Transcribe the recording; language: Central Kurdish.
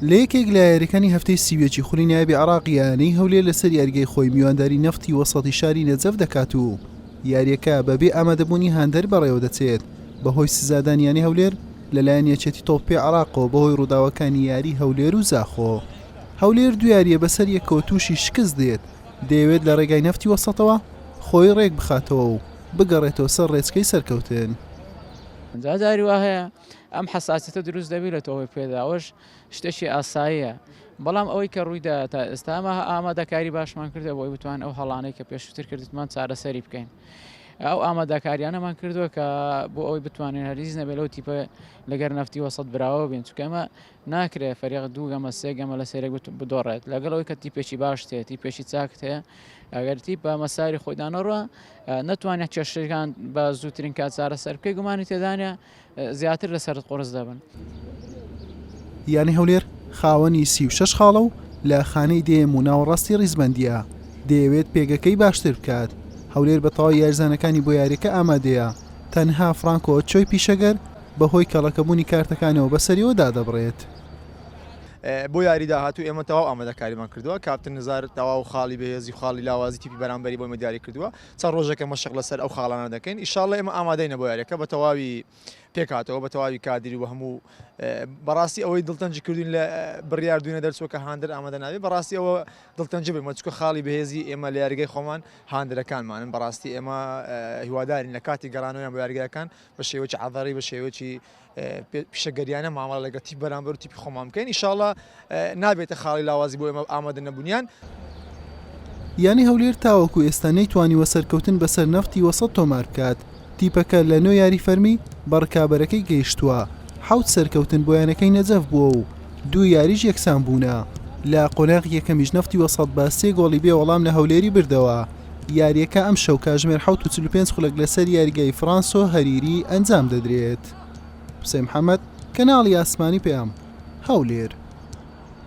لە یەکێک لە یاریەکانی هەفتەی 31 ی خولی نایابی عێراق یانەی هەولێر لەسەر یاریگای خۆی میوانداری نەفتی وەسەتی شاری نەجەف دەکات و یاریەکە بەبێ ئامادەبوونی هاندەر بەڕێوەدەچێت بەهۆی سزادانی یانەی هەولێر لەلایەن یەکێتی تۆپی پێی عێراقەوە بەهۆی ڕووداوەکانی یاری هەولێر و زاخۆ. هەولێر دوو یارییە بەسەر یەکەوە تووشی شکست دێت، دەیەوێت لە ڕێگای نەفتی وەسەتەوە خۆی ڕێکبخاتەوە و بگەڕێتەوە سەر ڕێچکەی سەرکەوتن. جا جاری وا هەیە ئەم حەساسیەتە دروست دەبی لە تۆوەی پێدا ئەوەش شتێکی ئاساییە بەڵام ئەوەی کە ڕوویدا تا ئێستا ئەمە ئامادەکاری باشمان کردە بۆی بتوان ئەو هەڵانەی کە پێشووتر کردمان چارەسەری بکەین ئەو ئامادەکاریانەمان کردووە کە بۆ ئەوەی بتوانین هەریز نەبێت لەو تیپە لەگەر نەفتی وەسەت براوە بین چونکە ئەمە ناکرێت فەریق دوو گەمە سێ گەمە لە سێرێک بدۆڕێت لەگەڵ ئەوەی کە تیپێکی باش تێ تیپێکی چاکت هەیە ئەگەر تیپ بە مەساری خۆیدا نەڕوە نەتوانێت کێشەکان بە زووترین کات چارەسەر بکەی گومانی تێدانە زیاتر لەسەرت قورس دەبن. یانەی هەولێر خاوەنی 36 خاڵە و لە خانەی دەیەم و ناوەڕاستی ریزبەندییە، دەیەوێت پێگەکەی باشتر بکات. هەولێر بە تەواوی یاریزانەکانی بۆ یارییەکە ئامادەیە، تەنها فرانکۆ ئۆچۆی پیشەگەر بەهۆی کەڵەکەبوونی کارتەکانەوە بەسەریەوە دادەبڕێت. بۆ یاری داهاتوو ئێمە تەواو ئامادەکاریمان کردووە، کاپتن نزار تەواو خاڵی بەهێزی و خاڵی لاوازی تیپی بەرامبەری بۆ ئێمە دیاری کردووە، چەند ڕۆژێکە مەشق لەسەر ئەو خاڵانە دەکەین، ئیشاڵڵا ئێمە ئامادەینە بۆ یاریەکە بە تەواوی پێکهاتەوە بە تەواوی کادری و هەموو بەڕاستی ئەوەی دڵتەنگی کردوین لە بڕیار دوینە دەرچووە کە هاندەر ئامادە نابێت بەڕاستی ئەوە دڵتەنگی بووین چونکە خاڵی بەهێزی ئێمە لە یاریگای خۆمان هاندەرەکانمانن بەڕاستی ئێمە هیوادارین لە کاتی گەڕانەوەیان بۆ یاریگاکان بە شێوەیەکی عەزەڕی بە شێوەیەکی پیشەگەریانە مامەڵە لەگەڵ تیپ بەرامبەر و تیپی خۆمان بکەین ئیشاڵا نابێتە خاڵی لاوازی بۆ ئێمە ئامادە نەبوونیان. یانەی هەولێر تاوەکو ئێستا نەیتوانیوە سەرکەوتن بەسەر نەفتی وەسەت تۆماربکات، تیپەکە لە نۆ یاری فەرمی بە ڕکابەرەکەی گەیشتووە، حەوت سەرکەوتن بۆ یانەکەی نەجەف بووە و دوو یاریش یەکسانبوونە، لە قۆناغی یەکەمیش نەفتی وەسەت بە سێ گۆڵی بێ وەڵام لە هەولێری بردەوە. یارییەکە ئەمشەو کاژمێر 7:45 خولەک لەسەر یاریگای فرانسۆ هەریری ئەنجام دەدرێت. حوسێن محەمەد، کەناڵی ئاسمانی پەیام، هەولێر.